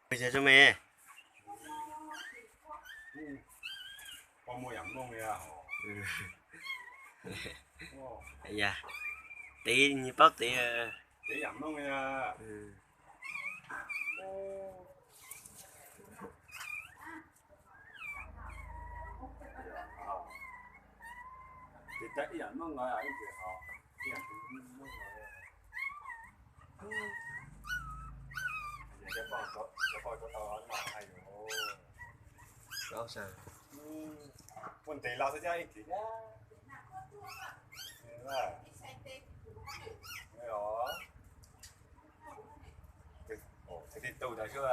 Ua cas zoo me? Yog, tiv nyias paub tiv. Ua ntev los xwb thiab ib chim thiab. Tib tug ntawd xwb.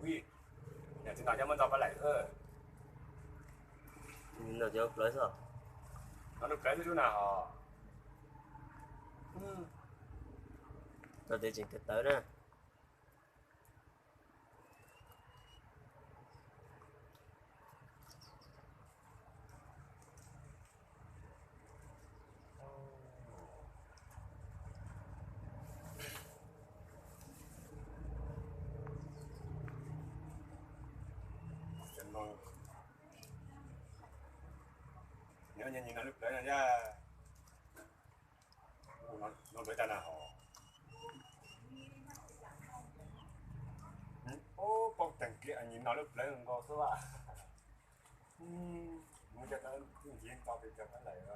Nim txiv no cov muab ntxo pab laim. No cov plawv xwb. No lub plawv xwb na hos. Tau tes tseem tawv tawv na. Nyob nyob nyob lub plawv no yog. No lawv cas na hos. Paub teeg kiag nyob no lub plawv nkaus xwb as. Muab cov ntxiv ntxo pes cov pab laim.